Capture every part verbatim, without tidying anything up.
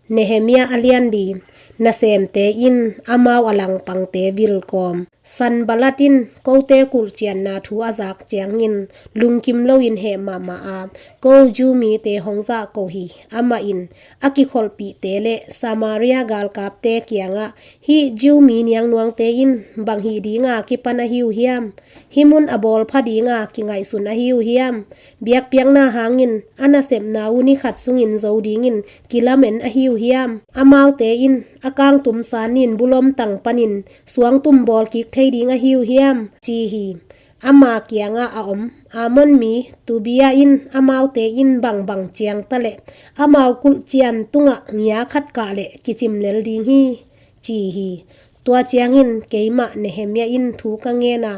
Nehemiah a lian li. Nasemte in amau a langpangte vilkawm. Sanballat in kote kulhcianna thu a zak ciangin lungkim loin heh mahmah a, ko Jew mite hong zahko hi. Amah in a kikholhpihte le Samaria galkapte kiangah, hih Jew mi niangnuangte in bang hih dinga kipan ahi uh hiam? Hih mun a bawlpha dinga kingaihsun ahi uh hiam? Biakpiakna hangin a nasepna uh ni khat sungin zo dingin kilamen ahi uh hiam? Amaute in a kangtum sanin bulom tang panin suangtum bawl kik thei ding ahi uh hiam? Ci hi. Ama kiangah a om Ammon mi Tobiah in amaute in bangbang ciang ta leh amau kulhcian tungah ngia khat kah leh kicim lel ding hi, ci hi. Tua ciangin keimah Nehemiah in thu ka ngen a,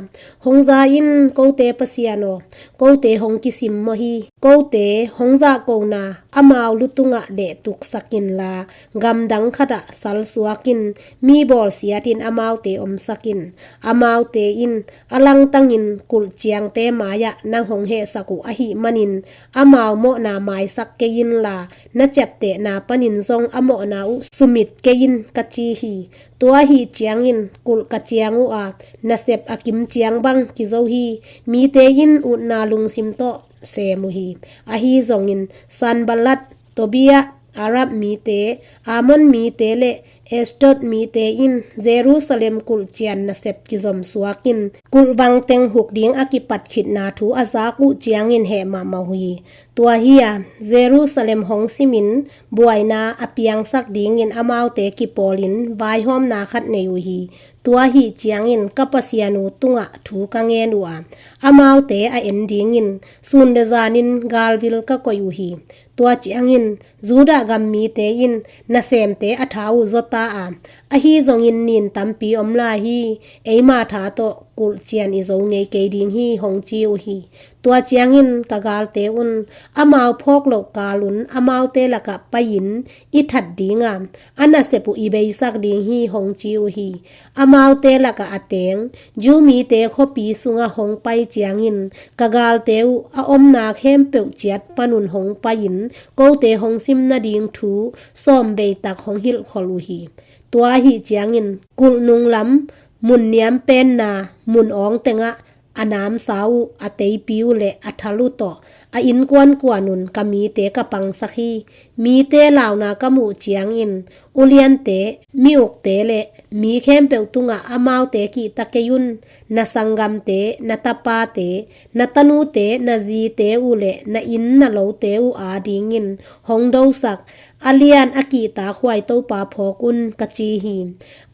hong za in kote Pasian aw, kote hong kisimmawh hi. Kote hong zahkona amau lu tungah lehtuksak inla, gamdang khatah salsuak in, mi bawlsiatin amaute omsak in. Amaute in a langtangin kulhciangte mai-ah nang hong hehsak uh ahih manin amau mawhna maisak kei inla, na ciaptehna panin zong a mawhna uh sumit kei in, ka ci hi. Tua ahih ciangin kulh ka ciang uh a, nasep a kim ciang bang kizo hi. Mite in utna lungsim tawh sem uh hi. Ahi zongin Sanballat, Tobiah, Arab mite, Ammon mite le Ashdod mite in Jerusalem kulhcian nasep kizom suakin kulh vangteng huk ding a kipat khitna thu a zak uh ciangin heh mahmah uh hi. Tua hi-a Jerusalem hong simin buaina a piangsak dingin amaute kipawlin vaihawmna khat nei uh hi. Tua ahih ciangin ka Pasian uh tungah thu ka ngen uh a, amaute a en dingin sun le zanin galvil ka koih uh hi. Tua ciangin Judah gam mite in nasemte a tha uh zaw ta a, ahi zongin nin tampi om lai hi. Eima tha tawh kulhcian i zo ngei kei ding hi, hong ci uh hi. Tua ciangin ka galte un, amau phawk loh kalun amaute lakah pai-in i that ding a, a nasep uh i beisak ding hi, hong ci uh hi. Amaute lakah a teng Jew mite khuapi sungah hong pai ciangin ka galte uh a omna khempeuh ciat panun hong pai-in kote hong sim nading thu sawm veitak hong hilhkholh uh hi. Tua ahih ciangin kulh nunglam mun niam penna mun awng tengah a namsau uh, a teipi uh le a thal uh tawh a innkuan kuanun ka mite ka pangsak hi. Mite launa ka muh ciangin uliante, mi ukte le mi khempeuh tungah amaute kihta kei un. Na sanggamte, na tapate, na tanute, na zite uh le na inn na lote uh adingin hong dosak a lian a kihtakhuai Topa phawk un, ka ci hi.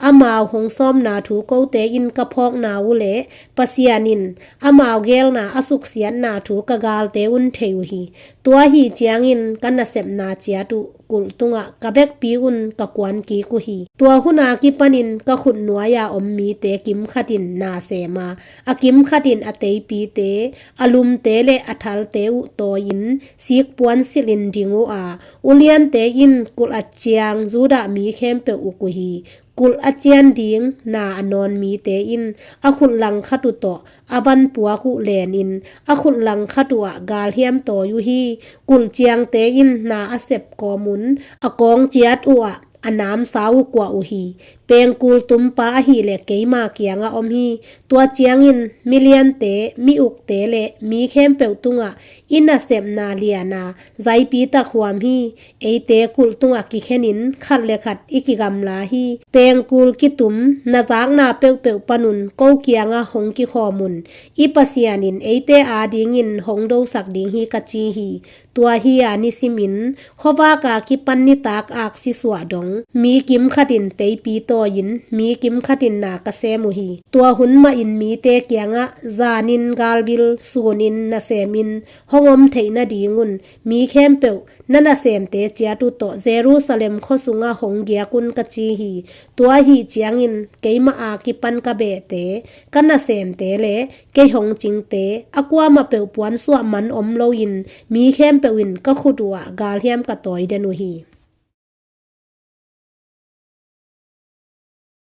Amau hong sawmna thu kote in ka phawkna uh le Pasian in amau geelna a suksiatna thu ka galte un thei uh hi. Tua ahih ciangin ka nasepna ciat uh kulh tungah ka bekpi un ka kuan kik uh hi. Tua hun a kipanin ka khutnuai-a om mite kimkhatin na sem a, a kimkhatin a teipite, a lumte le a thalte uh tawi-in sikpuan silhin ding uh a, uliante in kulh a ciang Judah mi khempeuh uk uh hi. Kulh a cian ding na a nawn mite in a khut langkhat uh tawh a vanpuak uh lenin a khut langkhat uh ah galhiam tawi uh hi. Kulh ciangte in na a sep kawmun a kawng ciat uh ah a namsau uh kuah uh hi. Pengkul tumpa ahih leh keima kiangah om hi. Tua ciangin miliante, mi ukte le mi khempeuh tungah i nasepna liana zaipitak huam hi. Eite kulh tungah kikhenin khat le khat i kigamla hi. Pengkul kitum na zakna peuhpeuh panun ko kiangah hong kikhawm un. I Pasian in eite adingin hong dosak ding hi, ka ci hi. Tua hi-a nisimin khuavaka kipan nitak aksi suah dong mi kimkhatin teipi tawi-in mi kimkhatin na ka sem uh hi. Tua hun mahin mite kiangah zanin galvil sunin nasemin hong om theih nadingun mi khempeuh na nasemte ciat uh tawh Jerusalem khua sungah hong giak un, ka ci hi. Tua ahih ciangin keimah a kipan ka behte, ka nasemte le kei hong cingte a kuamah peuh puansuah man om loin mi khempeuh in ka khut uh ah galhiam ka tawi den uh hi.